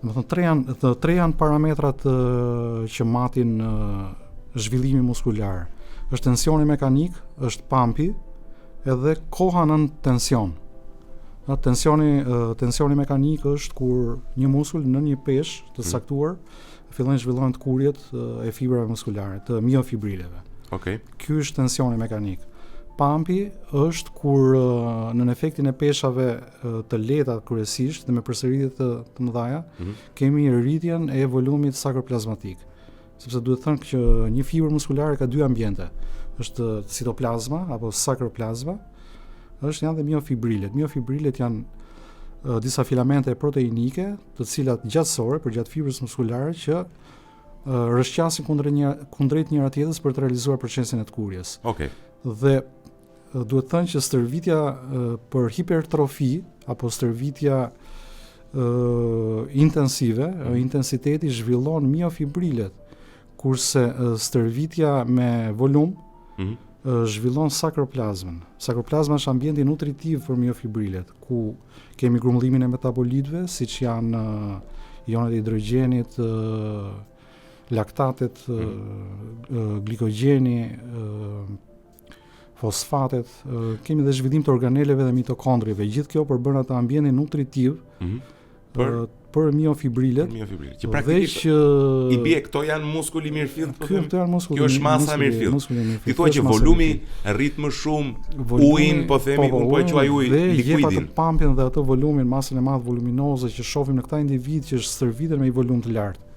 Domethënë tre janë të tre janë parametrat që matin zhvillimin muskular. Është tensioni mekanik, është pampi, edhe koha nën tension. A, tensioni tensioni mekanik është kur një muskul nën një peshë të mhm. caktuar mm. fillojnë zhvillohen tkurrjet e fibrave muskulare, të miofibrileve. Okej. Okay. Ky është tensioni mekanik. Pampi është kur nën efektin e peshave të lehta kryesisht dhe me përsëritje të, të mëdha, mm -hmm. kemi rritjen e volumit sakroplazmatik. Sepse duhet thënë që një fibër muskulare ka dy ambiente. Është citoplazma apo sakroplazma, është janë dhe miofibrilet. Miofibrilet janë disa filamente proteinike, të cilat gjatësore përgjatë fibrës muskulare që rrëshqasin kundër një kundrejt njëra tjetrës për të realizuar procesin e tkurrjes. Okej. Okay. Dhe duhet thënë që stërvitja për hipertrofi apo stërvitja intensive, mm. intensiteti zhvillon miofibrilet, kurse stërvitja me volum mm -hmm. zhvillon sakroplazmën. Sakroplazma është ambienti nutritiv për miofibrilet, ku kemi grumbullimin e metabolitëve, siç janë jonet e hidrogjenit, laktatet, mm. glikogjeni, fosfatet, kemi dhe zhvillim të organeleve dhe mitokondrive. Gjithë kjo përbën atë ambientin nutritiv mm -hmm. për për miofibrilet. Për miofibrilet. Që praktikisht që i bie këto janë muskul i mirëfilltë, po them. Këto janë muskul. Kjo është masa e mirëfilltë. Ti thua që volumi rrit më shumë ujin, po themi, po, po, unë po e quaj ujë, likuidin. Dhe atë pampin dhe atë volumin, masën e madhe voluminoze që shohim në këta individë që stërviten me një volum të lartë.